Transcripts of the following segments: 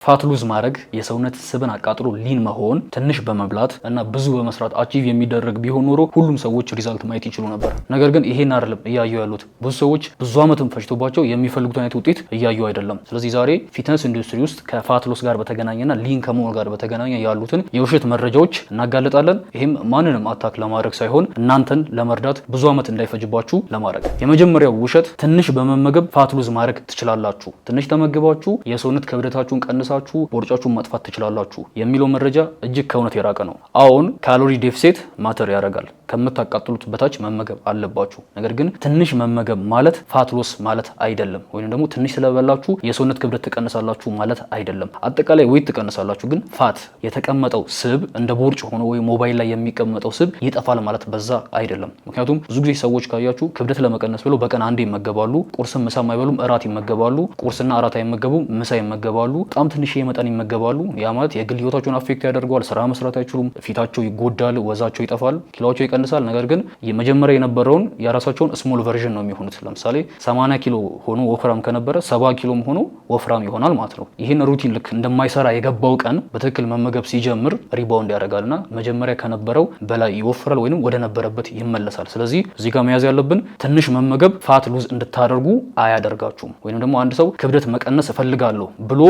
Fat lose ማድረግ፣ የሰውነት ስብን አቃጥሎ lean መሆን ትንሽ በመብላት እና ብዙ በመስራት achieve የሚደረግ ቢሆን ኖሮ ሁሉም ሰዎች result ማየት ይችሉ ነበር። ነገር ግን ይሄን አይደለም እያዩ ያሉት። ብዙ ሰዎች ብዙ ዓመትም ፈጅቶባቸው የሚፈልጉት አይነት ውጤት እያዩ አይደለም። ስለዚህ ዛሬ fitness industry ውስጥ ከ fat loss ጋር በተገናኘና lean ከመሆን ጋር በተገናኘ ያሉትን የውሸት መረጃዎች እናጋልጣለን። ይህም ማንንም attack ለማድረግ ሳይሆን እናንተን ለመርዳት፣ ብዙ ዓመት እንዳይፈጅባችሁ ለማድረግ። የመጀመሪያው ውሸት ትንሽ በመመገብ fat lose ማድረግ ትችላላችሁ፣ ትንሽ ተመግባችሁ የሰውነት ክብደታችሁን ቀንሳችሁ ቦርጫችሁን ማጥፋት ትችላላችሁ የሚለው መረጃ እጅግ ከእውነት የራቀ ነው። አሁን calorie deficit matter ያደርጋል። ከምታቃጥሉት በታች መመገብ አለባችሁ። ነገር ግን ትንሽ መመገብ ማለት fat loss ማለት አይደለም። ወይም ደግሞ ትንሽ ስለበላችሁ የሰውነት ክብደት ትቀንሳላችሁ ማለት አይደለም። አጠቃላይ weight ትቀንሳላችሁ፣ ግን fat የተቀመጠው ስብ እንደ ቦርጭ ሆኖ ወይ ሞባይል ላይ የሚቀመጠው ስብ ይጠፋል ማለት በዛ አይደለም። ምክንያቱም ብዙ ጊዜ ሰዎች ካያችሁ ክብደት ለመቀነስ ብለው በቀን አንዴ ይመገባሉ። ቁርስም ምሳም አይበሉም፣ እራት ይመገባሉ። ቁርስና እራት አይመገቡም፣ ምሳ ይመገባሉ። በጣም ትንሽ መጠን ይመገባሉ። ያ ማለት የግል ህይወታቸውን affect ያደርገዋል። ስራ መስራት አይችሉም። ፊታቸው ይጎዳል፣ ወዛቸው ይጠፋል፣ ኪሎቸው ይቀንሳል። ነገር ግን የመጀመሪያ የነበረውን የራሳቸውን small version ነው የሚሆኑት። ለምሳሌ 80 ኪሎ ሆኖ ወፍራም ከነበረ 70 ኪሎም ሆኖ ወፍራም ይሆናል ማለት ነው። ይህን routine ልክ እንደማይሰራ የገባው ቀን በትክክል መመገብ ሲጀምር rebound ያደርጋልና መጀመሪያ ከነበረው በላይ ይወፍራል ወይም ወደ ነበረበት ይመለሳል። ስለዚህ እዚህ ጋር መያዝ ያለብን ትንሽ መመገብ fat lose እንድታደርጉ አያደርጋችሁም። ወይም ደግሞ አንድ ሰው ክብደት መቀነስ እፈልጋለሁ ብሎ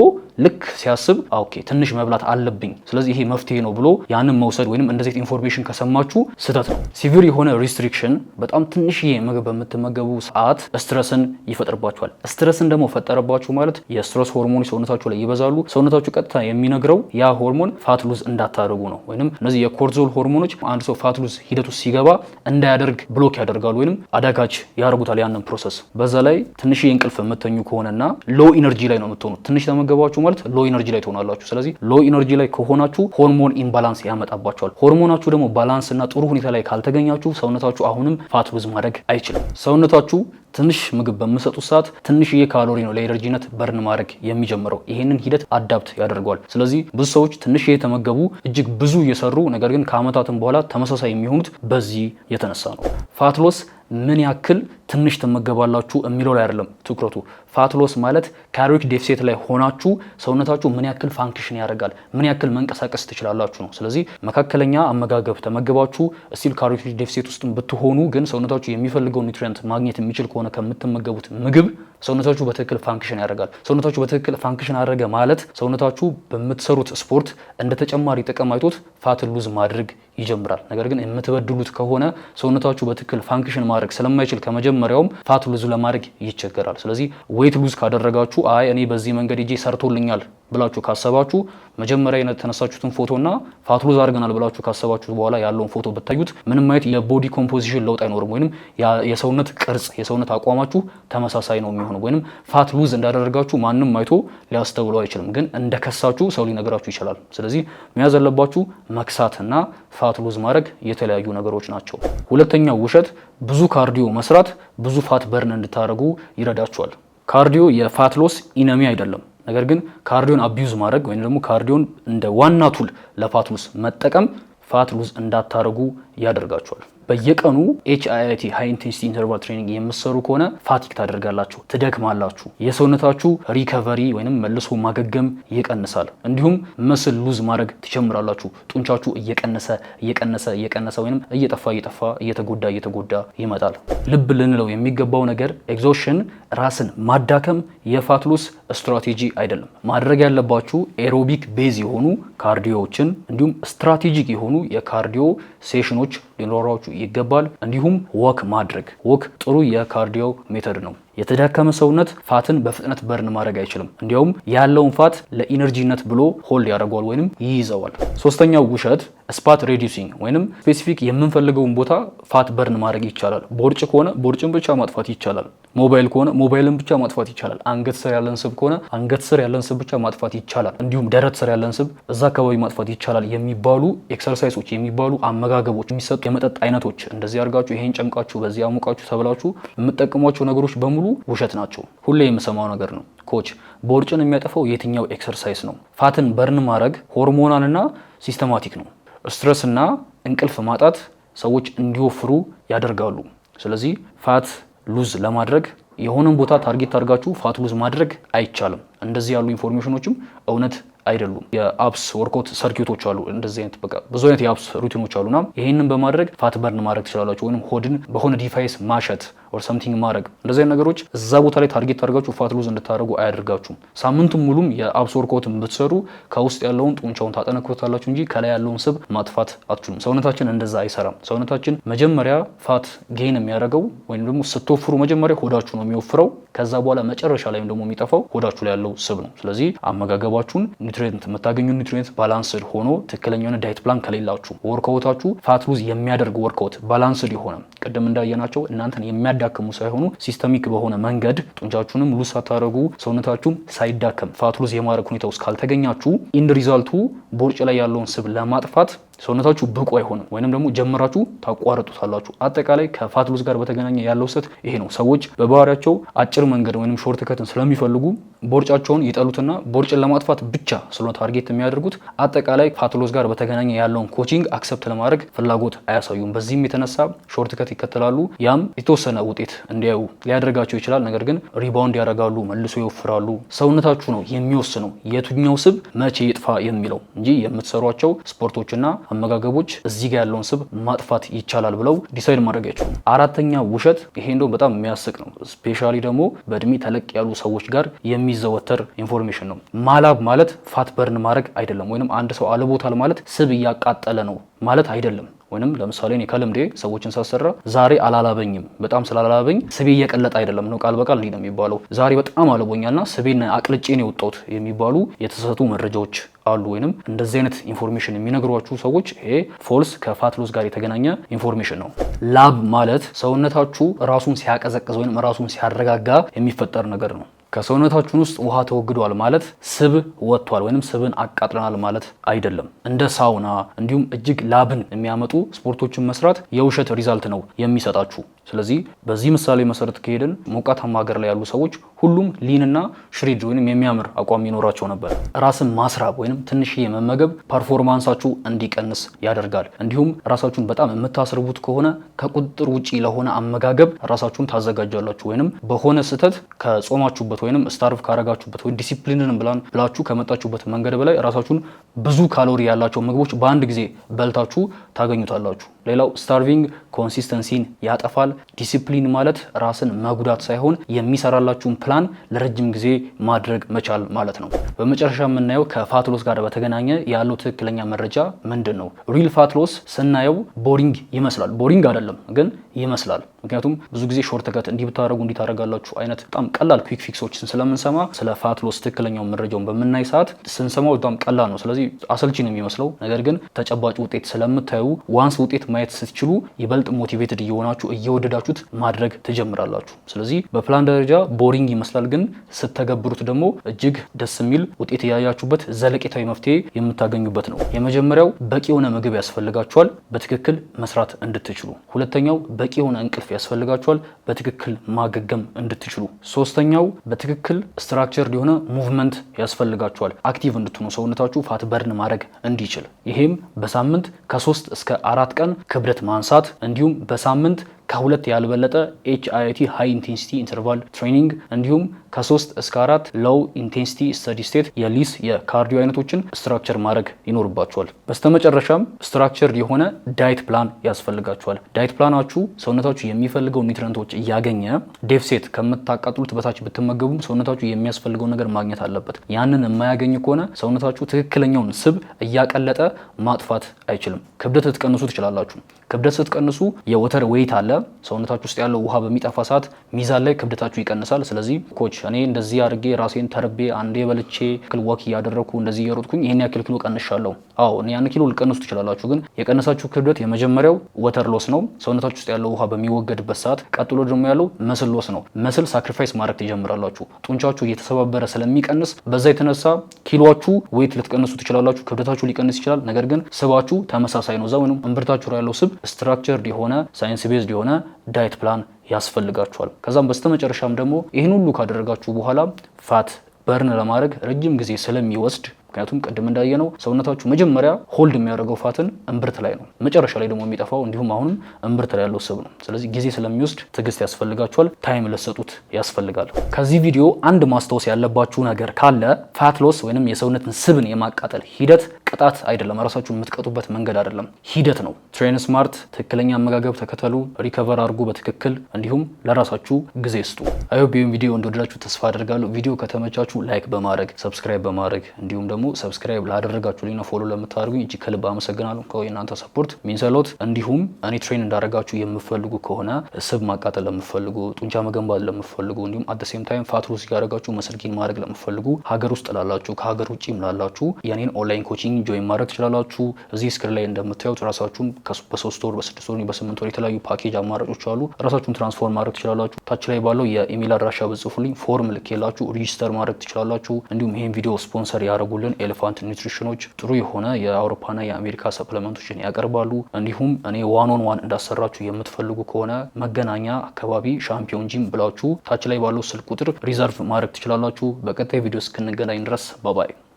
ልክ ሲያስብ okay ትንሽ መብላት አለብኝ፣ ስለዚህ ይሄ መፍትሄ ነው ብሎ ያንን መውሰድ ወይም እንደዚህ information ከሰማችሁ ስህተት ነው። Severe የሆነ restriction፣ በጣም ትንሽዬ ምግብ በምትመገቡ ሰዓት stress ን ይፈጥርባችኋል። Stress ን ደግሞ ፈጠረባችሁ ማለት የ stress ሆርሞኖች ሰውነታችሁ ላይ ይበዛሉ። ሰውነታችሁ ቀጥታ የሚነግረው ያ ሆርሞን fat lose እንዳታደርጉ ነው። ወይም እነዚህ የ cortisol ሆርሞኖች አንድ ሰው fat lose ሂደት ውስጥ ሲገባ እንዳያደርግ block ያደርጋሉ ወይም አዳጋች ያደርጉታል ያንን process። በዛ ላይ ትንሽ እንቅልፍ የምተኙ ከሆነና low energy ላይ ነው የምትሆኑት። ትንሽ ተመገባችሁ ማለት low energy ላይ ትሆናላችሁ። ስለዚህ low energy ላይ ከሆናችሁ hormone imbalance ያመጣባችኋል። ሆርሞናችሁ ደግሞ balance እና ጥሩ ሁኔታ ላይ ካልተገኛችሁ ሰውነታችሁ አሁንም fat lose ማድረግ አይችልም። ሰውነታችሁ ትንሽ ምግብ በምሰጡት ሰዓት ትንሽዬ ካሎሪ ነው ለ energy ነት burn ማድረግ የሚጀምረው። ይሄንን ሂደት adapt ያደርገዋል። ስለዚህ ብዙ ሰዎች ትንሽ የተመገቡ እጅግ ብዙ እየሰሩ ነገር ግን ከአመታትም በኋላ ተመሳሳይ የሚሆኑት በዚህ የተነሳ ነው። Fat loss ምን ያክል ትንሽ ትመገባላችሁ የሚለው ላይ አይደለም ትኩረቱ። Fat loss ማለት caloric deficit ላይ ሆናችሁ ሰውነታችሁ ምን ያክል function ያደርጋል፣ ምን ያክል መንቀሳቀስ ትችላላችሁ ነው። ስለዚህ መካከለኛ አመጋገብ ተመግባችሁ still caloric deficit ውስጥ ብትሆኑ ግን ሰውነታችሁ የሚፈልገው nutrient ማግኘት የሚችል ከሆነ ከምትመገቡት ምግብ ሰውነታችሁ በትክክል function ያደርጋል። ሰውነታችሁ በትክክል function አደረገ ማለት ሰውነታችሁ በምትሰሩት ስፖርት እንደ ተጨማሪ ጥቅም አይቶት fat lose ማድረግ ይጀምራል። ነገር ግን የምትበድሉት ከሆነ ሰውነታችሁ በትክክል function ማድረግ ስለማይችል ከመጀመሪያውም fat lose ለማድረግ ይቸገራል። ስለዚህ weight lose ካደረጋችሁ አይ እኔ በዚህ መንገድ ሄጄ ሰርቶልኛል ብላችሁ ካሰባችሁ መጀመሪያ የተነሳችሁትን ፎቶና fat lose አድርገናል ብላችሁ ካሰባችሁ በኋላ ያለውን ፎቶ ብታዩት ምንም አይነት የ body composition ለውጥ አይኖርም፣ ወይንም የሰውነት ቅርጽ የሰውነት አቋማችሁ ተመሳሳይ ነው የሚሆነው፣ ወይንም fat lose እንዳደረጋችሁ ማንም አይቶ ሊያስተውለው አይችልም። ግን እንደከሳችሁ ሰው ሊነግራችሁ ይችላል። ስለዚህ መያዝ ያለባችሁ መክሳትና fat lose ማድረግ የተለያዩ ነገሮች ናቸው። ሁለተኛው ውሸት ብዙ cardio መስራት ብዙ fat burn እንድታደርጉ ይረዳችኋል። Cardio የ fat loss enemy አይደለም። ነገር ግን cardio ን abuse ማድረግ ወይም ደግሞ cardio ን እንደ ዋና tool ለ fat loss መጠቀም fat lose እንዳታደርጉ ያደርጋችኋል። በየቀኑ HIIT፣ high intensity interval training የምትሰሩ ከሆነ fatigue ታደርጋላችሁ፣ ትደክማላችሁ። የሰውነታችሁ recovery ወይም መልሶ ማገገም ይቀንሳል። እንዲሁም muscle lose ማድረግ ትጀምራላችሁ። ጡንቻችሁ እየቀነሰ እየቀነሰ እየቀነሰ ወይም እየጠፋ እየጠፋ፣ እየተጎዳ እየተጎዳ ይመጣል። ልብ ልንለው የሚገባው ነገር exhaustion፣ ራስን ማዳከም የ fat loss strategy አይደለም። ማድረግ ያለባችሁ aerobic base የሆኑ cardio ዎችን እንዲሁም strategic የሆኑ የ cardio session ኖች ሊኖሯችሁ ይገባል። እንዲሁም walk ማድረግ፣ walk ጥሩ የ cardio method ነው። የተዳከመ ሰውነት fat ን በፍጥነት burn ማድረግ አይችልም። እንዲያውም ያለውን fat ለ energy ነት ብሎ hold ያደርገዋል ወይንም ይይዘዋል። ሶስተኛው ውሸት spot reducing ወይንም specific የምንፈልገውን ቦታ fat burn ማድረግ ይቻላል። ቦርጭ ከሆነ ቦርጭን ብቻ ማጥፋት ይቻላል። ሞባይል ከሆነ ሞባይልን ብቻ ማጥፋት ይቻላል። አንገት ስር ያለን ስብ ከሆነ አንገት ስር ያለን ስብ ብቻ ማጥፋት ይቻላል። እንዲሁም ደረት ስር ያለን ስብ እዛ አካባቢ ማጥፋት ይቻላል የሚባሉ exercise ኦች፣ የሚባሉ አመጋገቦች፣ የሚሰጡ የመጠጥ አይነቶች፣ እንደዚህ አድርጋችሁ ይሄን ጨምቃችሁ በዚህ አሙቃችሁ ተብላችሁ የምትጠቀሟቸው ነገሮች በሙሉ ውሸት ናቸው። ሁሌ የምሰማው ነገር ነው። "Coach፣ ቦርጭን የሚያጠፋው የትኛው exercise ነው?" Fat ን burn ማድረግ hormonal ና systematic ነው። Stress እና እንቅልፍ ማጣት ሰዎች እንዲወፍሩ ያደርጋሉ። ስለዚህ fat lose ለማድረግ የሆነን ቦታ target አድርጋችሁ fat lose ማድረግ አይቻልም። እንደዚህ ያሉ information ኖችም እውነት አይደሉም። የ abs workout circuit ኦች አሉ። እንደዚህ አይነት በቃ ብዙ አይነት የ abs routine ኦች አሉና ይህንን በማድረግ fat burn ማድረግ ትችላላችሁ። ወይም ሆድን በሆነ device ማሸት or something ማድረግ፣ እንደዚህ አይነት ነገሮች እዛ ቦታ ላይ target አድርጋችሁ fat lose እንድታደርጉ አያደርጋችሁም። ሳምንቱን ሙሉም የ abs workout ን ብትሰሩ ከውስጥ ያለውን ጡንቻውን ታጠነክሩታላችሁ እንጂ ከላይ ያለውን ስብ ማጥፋት አትችሉም። ሰውነታችን እንደዛ አይሰራም። ሰውነታችን መጀመሪያ fat gain የሚያደርገው ወይም ደግሞ ስትወፍሩ መጀመሪያ ሆዳችሁ ነው የሚወፍረው። ከዛ በኋላ መጨረሻ ላይም ደግሞ የሚጠፋው ሆዳችሁ ላይ ያለው ስብ ነው። ስለዚህ አመጋገባችሁን nutrient የምታገኙ nutrient balanced ሆኖ ትክክለኛ የሆነ diet plan ከሌላችሁ፣ workout ኣችሁ fat lose የሚያደርግ workout balanced የሆነ፣ ቅድም እንዳየናቸው እናንተን የሚያዳክሙ ሳይሆኑ systemic በሆነ መንገድ ጡንቻችሁንም lose ሳታደርጉ ሰውነታችሁም ሳይዳከም fat lose የማድረግ ሁኔታ ውስጥ ካልተገኛችሁ end result ኡ ቦርጭ ላይ ያለውን ስብ ለማጥፋት ሰውነታችሁ ብቁ አይሆንም፣ ወይንም ደግሞ ጀምራችሁ ታቋርጡታላችሁ። አጠቃላይ ከ fat loss ጋር በተገናኘ ያለው ስህተት ይሄ ነው። ሰዎች በባህሪያቸው አጭር መንገድ ወይንም shortcut ን ስለሚፈልጉ ቦርጫቸውን ይጠሉትና ቦርጭን ለማጥፋት ብቻ ስለሆነ target የሚያደርጉት አጠቃላይ fat loss ጋር በተገናኘ ያለውን coaching accept ለማድረግ ፍላጎት አያሳዩም። በዚህም የተነሳ shortcut ይከተላሉ። ያም የተወሰነ ውጤት እንዲያዩ ሊያደርጋቸው ይችላል። ነገር ግን rebound ያደርጋሉ፣ መልሶ ይወፍራሉ። ሰውነታችሁ ነው የሚወስነው የትኛው ስብ መቼ ይጥፋ የሚለው እንጂ የምትሰሯቸው ስፖርቶችና አመጋገቦች እዚህ ጋር ያለውን ስብ ማጥፋት ይቻላል ብለው decide ማድረግ አይችሉም። አራተኛ ውሸት፣ ይሄ እንደውም በጣም የሚያስቅ ነው። Specially ደግሞ በእድሜ ተለቅ ያሉ ሰዎች ጋር የሚዘወተር information ነው። ማላብ ማለት fat burn ማድረግ አይደለም፣ ወይንም አንድ ሰው አልቦታል ማለት ስብ እያቃጠለ ነው ማለት አይደለም። ወይንም ለምሳሌ እኔ ከልምዴ ሰዎችን ሳሰራ ዛሬ አላላበኝም፣ በጣም ስላላላበኝ ስቤ እየቀለጠ አይደለም ነው፣ ቃል በቃል እንዲህ ነው የሚባለው። ዛሬ በጣም አልቦኛልና ስቤን አቅልጬ ነው የወጣሁት የሚባሉ የተሳሳቱ መረጃዎች አሉ። ወይንም እንደዚህ አይነት information የሚነግሯችሁ ሰዎች ይሄ false ከ fat loss ጋር የተገናኘ information ነው። ላብ ማለት ሰውነታችሁ ራሱን ሲያቀዘቅዝ ወይም ራሱን ሲያረጋጋ የሚፈጠር ነገር ነው። ከሰውነታችን ውስጥ ውሃ ተወግዷል ማለት ስብ ወጥቷል ወይንም ስብን አቃጥለናል ማለት አይደለም። እንደ ሳውና እንዲሁም እጅግ ላብን የሚያመጡ ስፖርቶችን መስራት የውሸት result ነው የሚሰጣችሁ። ስለዚህ በዚህ ምሳሌ መሰረት ከሄድን ሞቃታማ ሀገር ላይ ያሉ ሰዎች ሁሉም lean ና shred ወይም የሚያምር አቋም ይኖራቸው ነበር። ራስን ማስራብ ወይም ትንሽዬ መመገብ performance ኣችሁ እንዲቀንስ ያደርጋል። እንዲሁም ራሳችሁን በጣም የምታስርቡት ከሆነ ከቁጥጥር ውጪ ለሆነ አመጋገብ ራሳችሁን ታዘጋጃላችሁ። ወይንም በሆነ ስህተት ከጾማችሁበት ወይንም starve ካረጋችሁበት ወይ ዲሲፕሊንን ብላን ብላችሁ ከመጣችሁበት መንገድ በላይ ራሳችሁን ብዙ ካሎሪ ያላቸው ምግቦች በአንድ ጊዜ በልታችሁ ታገኙታላችሁ። ሌላው starving consistency ን ያጠፋል። ዲሲፕሊን ማለት ራስን መጉዳት ሳይሆን የሚሰራላችሁን ፕላን ለረጅም ጊዜ ማድረግ መቻል ማለት ነው። በመጨረሻ የምናየው ከ fat loss ጋር በተገናኘ ያለው ትክክለኛ መረጃ ምንድን ነው? Real fat loss ስናየው boring ይመስላል። Boring አይደለም ግን ይመስላል። ምክንያቱም ብዙ ጊዜ shortcut እንዲህ ብታደርጉ እንዲህ ታደርጋላችሁ አይነት በጣም ቀላል quick fix ኦችን ስለምንሰማ ስለ fat loss ትክክለኛው መረጃውን በምናይ ሰዓት ስንሰማው በጣም ቀላል ነው። ስለዚህ አሰልቺ ነው የሚመስለው። ነገር ግን ተጨባጭ ውጤት ስለምታዩ once ውጤት ማየት ስትችሉ ይበልጥ motivated እየሆናችሁ እየወደዳችሁት ማድረግ ትጀምራላችሁ። ስለዚህ በፕላን ደረጃ boring ይመስላል፣ ግን ስትተገብሩት ደግሞ እጅግ ደስ የሚል ውጤት እያያችሁበት ዘለቄታዊ መፍትሄ የምታገኙበት ነው። የመጀመሪያው በቂ የሆነ ምግብ ያስፈልጋችኋል በትክክል መስራት እንድትችሉ። ሁለተኛው በቂ የሆነ እንቅልፍ ያስፈልጋችኋል በትክክል ማገገም እንድትችሉ። ሶስተኛው በትክክል structured የሆነ movement ያስፈልጋችኋል active እንድትሆኑ፣ ሰውነታችሁ fat burn ማድረግ እንዲችል። ይሄም በሳምንት ከ3 እስከ 4 ቀን ክብደት ማንሳት፣ እንዲሁም በሳምንት ከሁለት ያልበለጠ HIIT high intensity interval training፣ እንዲሁም ከ3 እስከ 4 low intensity steady state የ LISS የ cardio አይነቶችን structure ማድረግ ይኖርባችኋል። በስተመጨረሻም structure የሆነ diet plan ያስፈልጋችኋል። Diet plan ኣችሁ ሰውነታችሁ የሚፈልገው nutrient ኦች እያገኘ deficit ከምታቃጥሉት በታች ብትመገቡም ሰውነታችሁ የሚያስፈልገው ነገር ማግኘት አለበት። ያንን የማያገኝ ከሆነ ሰውነታችሁ ትክክለኛውን ስብ እያቀለጠ ማጥፋት አይችልም። ክብደት ልትቀንሱ ትችላላችሁ። ክብደት ስትቀንሱ የ water weight አለ። ሰውነታችሁ ውስጥ ያለው ውሃ በሚጠፋ ሰዓት ሚዛን ላይ ክብደታችሁ ይቀንሳል። ስለዚህ coach እኔ እንደዚህ አድርጌ ራሴን ተርቤ አንዴ በልቼ ክል walk እያደረግኩ እንደዚህ እየሮጥኩኝ ይሄን ያክል ኪሎ ቀንሻለሁ። አዎ፣ ያን ኪሎ ልትቀንሱ ትችላላችሁ። ግን የቀነሳችሁ ክብደት የመጀመሪያው water loss ነው፣ ሰውነታችሁ ውስጥ ያለው ውሃ በሚወገድበት ሰዓት። ቀጥሎ ደግሞ ያለው muscle loss ነው። Muscle sacrifice ማድረግ ትጀምራላችሁ። ጡንቻችሁ እየተሰባበረ ስለሚቀንስ በዛ የተነሳ ኪሎችሁ weight ልትቀንሱ ትችላላችሁ። ክብደታችሁ ሊቀንስ ይችላል። ነገር ግን ስባችሁ ተመሳሳይ ነው። እዛ ወይም እምብርታችሁ ላይ ያለው ስብ structured የሆነ science based የሆነ diet plan ያስፈልጋችኋል። ከዛም በስተመጨረሻም ደግሞ ይህን ሁሉ ካደረጋችሁ በኋላ fat burn ለማድረግ ረጅም ጊዜ ስለሚወስድ ምክንያቱም ቅድም እንዳየነው ሰውነታችሁ መጀመሪያ hold የሚያደርገው fat ን እምብርት ላይ ነው፣ መጨረሻ ላይ ደግሞ የሚጠፋው እንዲሁም አሁንም እምብርት ላይ ያለው ስብ ነው። ስለዚህ ጊዜ ስለሚወስድ ትዕግስት ያስፈልጋችኋል፣ time ልትሰጡት ያስፈልጋል። ከዚህ ቪዲዮ አንድ ማስታወስ ያለባችሁ ነገር ካለ fat loss ወይንም የሰውነትን ስብን የማቃጠል ሂደት ቅጣት አይደለም፣ ራሳችሁን የምትቀጡበት መንገድ አይደለም፣ ሂደት ነው። Train smart፣ ትክክለኛ አመጋገብ ተከተሉ፣ recover አድርጉ በትክክል፣ እንዲሁም ለራሳችሁ ጊዜ ስጡ። I hope ይህን ቪዲዮ እንደወደዳችሁ ተስፋ አደርጋለሁ። ቪዲዮ ከተመቻችሁ like በማድረግ፣ subscribe በማድረግ፣ እንዲሁም ደግሞ subscribe ላደረጋችሁልኝና follow ለምታደርጉኝ እጅግ ከልብ አመሰግናለሁ። የእናንተ support means a lot። እንዲሁም እኔ train እንዳደርጋችሁ የምትፈልጉ ከሆነ፣ ስብ ማቃጠል ለምትፈልጉ፣ ጡንቻ መገንባት ለምትፈልጉ፣ እንዲሁም at same time fat loss እያደረጋችሁ muscle gain ማድረግ ለምትፈልጉ፣ ሀገር ውስጥ ላላችሁ፣ ከሀገር ውጭም ላላችሁ የኔን online coaching join ማድረግ ትችላላችሁ። እዚህ screen ላይ እንደምታዩት ራሳችሁን በ3 ወር፣ በ6 ወር፣ በ8 ወር የተለያዩ ፓኬጅ አማራጮች አሉ። ራሳችሁን transform ማድረግ ትችላላችሁ። ታች ላይ ባለው የኢሜል አድራሻ ብትጽፉልኝ form ልኬላችሁ register ማድረግ ትችላላችሁ። እንዲሁም ይህን ቪዲዮ ስፖንሰር ያደረጉልን Elephant Nutrition ኖች ጥሩ የሆነ የአውሮፓና የአሜሪካ supplement ኦችን ያቀርባሉ። እንዲሁም እኔ one on one እንዳሰራችሁ የምትፈልጉ ከሆነ መገናኛ አካባቢ Champion Gym ብላችሁ ታች ላይ ባለው ስልክ ቁጥር reserve ማድረግ ትችላላችሁ። በቀጣይ ቪዲዮ እስክንገናኝ ድረስ bye bye።